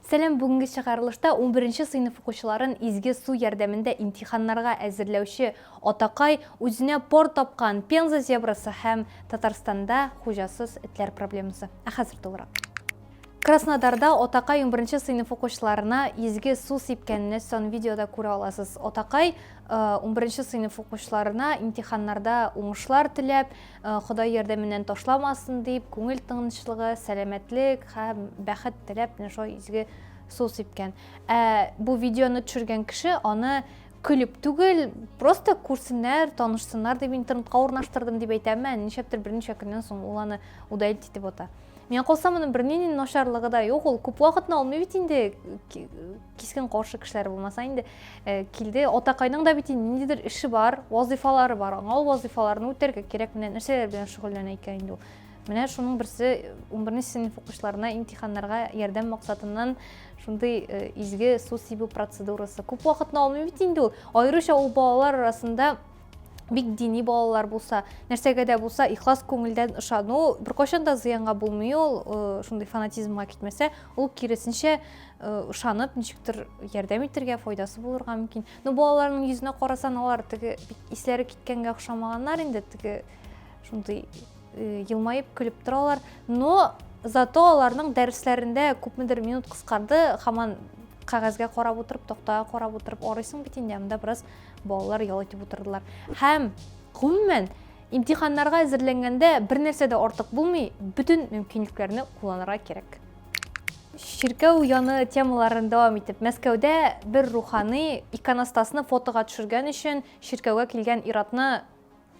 Сәлам, бүгенге чыгарылышта 11 сыйныф укучыларын изге су ярдәмендә имтиханнарга әзерләүче атакай үзенә пар тапкан Пенза зебрасы һәм Татарстанда хуҗасыз этләр проблемасы. Ә хәзер тулырак. Краснодарда атакай 11 сыйныф укучыларына изге су сипкәнне сон видеода күрә аласыз. Атакай 11 э, сыйныф укучыларына имтиханнарда уңышлар теләп, Э, Ходай ярдәменнән ташламасын дип, күңел тынычлыгы, сәламәтлек һәм бәхет теләп менә шулай изге су сипкән. Ә бу видеоны төшергән кеше аны көлеп түгел, просто күрсеннәр, танышсыннар дип интернетка урнаштырдым дип әйтә, әмма нишләптер берничә көннән соң ул аны удалить итеп ата. Миңа калса, моның бернинди начарлыгы да юк, ул күп вакытны алмый бит инде, кискен каршы кешеләр булмаса инде э, килде. Атакайның да бит инде ниндидер эше бар, вазыйфалары бар. Аңа ул вазыйфаларны үтәргә кирәк. Менә нәрсәләр белән шөгыльләнә икән инде ул. Менә шуның берсе 11 сыйныф укучыларына имтиханнарга ярдәм максатыннан шундый э, изге су сибү процедурасы. Күп вакытны алмый бит инде ул. Аеруча ул балалар арасында бик дини балалар булса, нәрсәгә дә булса ихлас күңелдән ышану беркайчан да зыянга булмый ул, э, шундый фанатизмга китмәсә, ул киресенчә э, ышанып ничектер ярдәм итәргә файдасы булырга мөмкин. Но балаларның йөзенә карасан, алар теге бик исләре киткәнгә охшамаганнар инде, теге шундый э, елмаеп көлеп торалар. Но зато аларның дәресләрендә күпмедер минут кыскарды, һаман кәгазьгә карап утырып, тактага карап утырып арыйсың бит инде, монда бераз Балалар ял итеп утырдылар. Һәм гомумән имтиханнарга әзерләнгәндә бер нәрсә дә артык булмый, бөтен мөмкинлекләрне кулланырга кирәк. Чиркәү яны темаларын дәвам итеп, Мәскәүдә бер рухани иконостасны фотога төшергән өчен чиркәүгә килгән ир-атны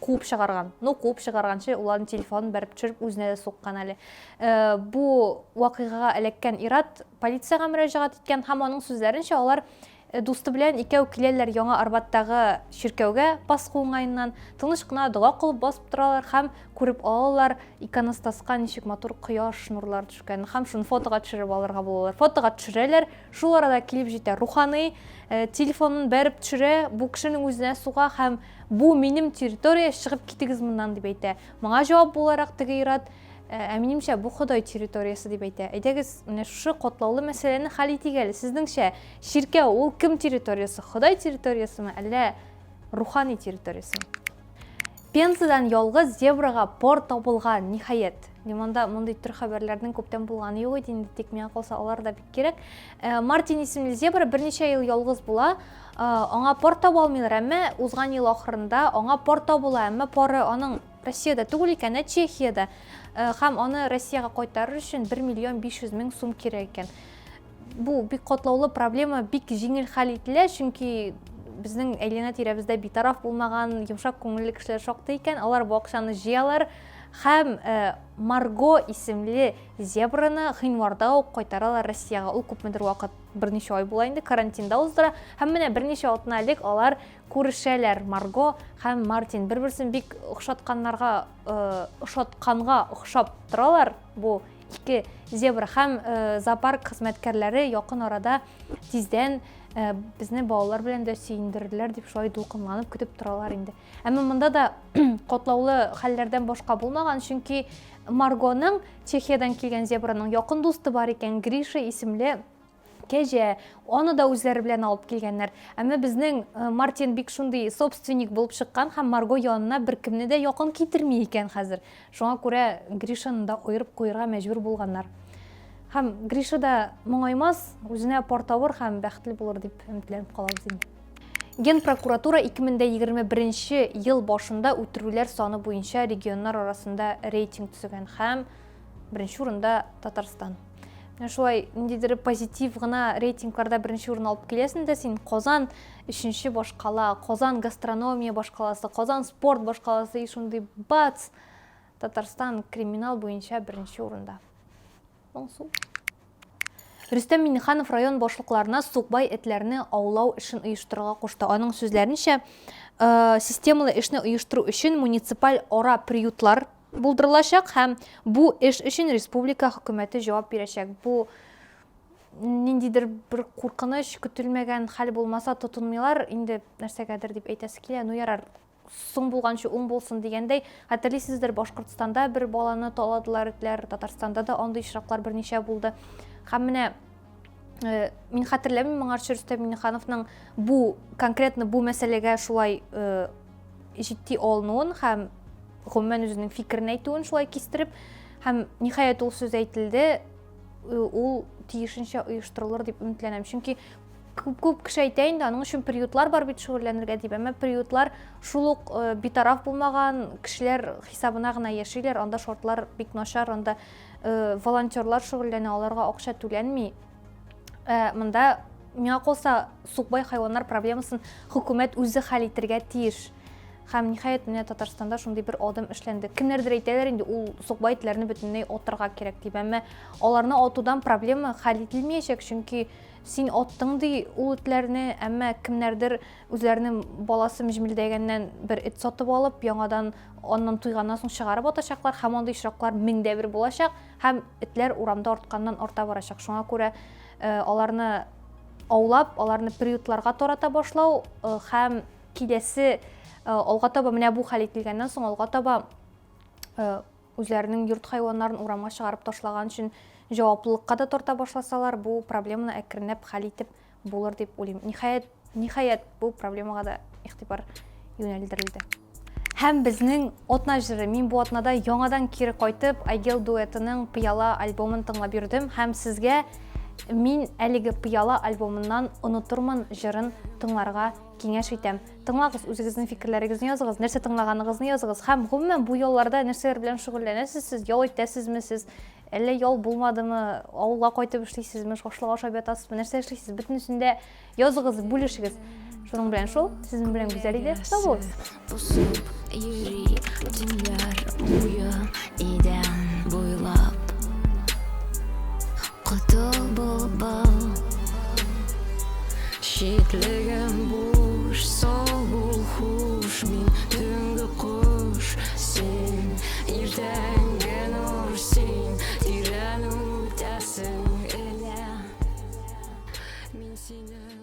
куып чыгарган. Ну, куып чыгарганчы, ул аның телефонын бәреп төшереп үзенә дә суккан әле. Э, бу вакыйгага эләккән ир-ат полициягә мөрәҗәгать иткән һәм аның сүзләренчә, алар Э, дусты белән икәү киләләр Яңа Арбаттагы чиркәүгә Пасха уңаеннан. Тыныч кына дога кылып басып торалар һәм күреп алалар иконостаска ничек матур кояш нурлары төшкән һәм шуны фотога төшереп алырга булалар. Фотога төшерәләр, шул арада килеп җитә руханый, э, телефонын бәреп төшерә, бу кешенең үзенә суга һәм бу минем территория, чыгып китегез моннан дип әйтә. Моңа җавап буларак теге ир-ат Ә, ә минемчә, бу Ходай территориясе дип әйтә. Әйдәгез, менә шушы катлаулы мәсьәләне хәл итик әле. Сезнеңчә, чиркәү ул кем территориясе? Ходай территориясеме, әллә рухани территориясеме? Пензадан ялгыз зебрага пар табылган, ниһаять. Лимонда мондый төр хәбәрләрнең күптән булганы юк иде инде, тик миңа калса алар да бик кирәк. Э, Мартин исемле зебра берничә ел ялгыз була. Э, аңа пар таба алмыйлар, әмма узган ел ахырында аңа пар табыла, әмма пары аның Россиядә түгел икән, ә Чехиядә. Э, һәм аны Россиягә кайтарыр өчен 1 миллион 500 мең сум кирәк икән. Бу бик катлаулы проблема, бик җиңел хәл ителә, чөнки безнең әйләнә-тирәбездә битараф булмаган, йомшак күңелле кешеләр шактый икән. Алар бу акчаны җыялар һәм э, Марго исемле зебраны гыйнварда ук кайтаралар Россиягә. Ул күпмедер вакыт, берничә ай була инде, карантинда уздыра. Һәм менә берничә атна элек алар Күрешәләр Марго һәм Мартин. Бер-берсен бик охшатканнарга, э, ошатканга охшап торалар бу ике зебра һәм э, зоопарк хезмәткәрләре якын арада тиздән э, безне балалар белән дә сөендерерләр дип шулай дулкынланып көтеп торалар инде. Әмма монда да катлаулы хәлләрдән башка булмаган, чөнки Маргоның Чехиядән килгән зебраның якын дусты бар икән, Гриша исемле Кәҗә, аны да үзләре белән алып килгәннәр. Әмма безнең э, Мартин бик шундый собственник булып чыккан һәм Марго янына беркемне дә якын китерми икән хәзер. Шуңа күрә Гришаны да аерып куерга мәҗбүр булганнар. Һәм Гриша да моңаймас, үзенә пар табыр һәм бәхетле булыр дип өметләнеп калабыз инде. Генпрокуратура 2021 ел башында үтерүләр саны буенча регионнар арасында рейтинг төзегән һәм беренче урында Татарстан. Менә шулай ниндидер позитив гына рейтингларда беренче урын алып киләсең дә син Казан өченче башкала, Казан гастрономия башкаласы, Казан спорт башкаласы и шундый бац Татарстан криминал буенча беренче урында. Моңсу. Рөстәм Миңнеханов район башлыкларына сукбай этләрне аулау эшен оештырырга кушты. Аның сүзләренчә, э, системалы эшне оештыру өчен муниципаль ара приютлар булдырылачак һәм бу эш өчен республика хөкүмәте җавап бирәчәк. Бу ниндидер бер куркыныч, көтелмәгән хәл булмаса тотынмыйлар, инде нәрсәгәдер дип әйтәсе килә. Ну ярар, соң булганчы уң булсын дигәндәй, хәтерлисездер, Башкортстанда бер баланы таладылар этләр, Татарстанда да андый очраклар берничә булды. Һәм менә Мин хәтерләмим моңарчы Рөстәм Миңнехановның бу конкретно бу мәсьәләгә шулай җитди алынуын һәм гомумән үзенең фикерен әйтүен шулай кистереп һәм ниһаять ул сүз әйтелде, ул тиешенчә оештырылыр дип өметләнәм. Чөнки күп, күп кеше әйтә инде, аның өчен приютлар бар бит шөгыльләнергә дип. Әмма приютлар шул ук битараф булмаган кешеләр хисабына гына яшиләр, анда шартлар бик начар, анда волонтерлар шөгыльләнә, аларга акча түләнми. Монда миңа калса, сукбай хайваннар проблемасын хөкүмәт үзе хәл итергә тиеш. Һәм ниһаять менә Татарстанда шундый бер адым эшләнде. Кемнәрдер әйтәләр инде, ул сукбай этләрне бөтенләй атырга кирәк дип. Әмма аларны атудан проблема хәл ителмәячәк, чөнки син аттың ди ул этләрне, әмма кемнәрдер үзләренең баласы мҗмелдәгәннән бер эт сатып алып, яңадан аннан туйганнан соң чыгарып атачаклар һәм андый очраклар меңдә бер булачак һәм этләр урамда артканнан арта барачак. Шуңа күрә аларны аулап, аларны приютларга тарата башлау һәм киләсе алга таба менә бу хәл ителгәннән соң алга таба үзләренең йорт хайваннарын урамга чыгарып ташлаган өчен җаваплылыкка да тарта башласалар, бу проблеманы әкренләп хәл итеп булыр дип уйлыйм. Ниһаять, ниһаять бу проблемага да игътибар юнәлдерелде. Һәм безнең атна җыры. Мин бу атнада яңадан кире кайтып, Айгел дуэтының Пыяла альбомын тыңлап йөрдем һәм сезгә мин әлеге Пыяла альбомыннан Онытырмын җырын тыңларга киңәш итәм. Тыңлагыз, үзегезнең фикерләрегезне языгыз, нәрсә тыңлаганыгызны языгыз һәм гомумән бу ялларда нәрсәләр белән шөгыльләнәсез сез, ял итәсезме сез, әллә ял булмадымы, авылга кайтып эшлисезме, шашлык ашап ятасызмы, нәрсә эшлисез, бөтенесен дә языгыз, бүлешегез. Шуның белән шул, сезнең белән Гүзәл иде. Сау булыгыз. Посып йөри төннәр буе идән буйлап Котыл былбыл Читлегем буш, сау бул, хуш Мин төнге кош, син иртәнге нур Син тирән үтәсең элә Мин сине.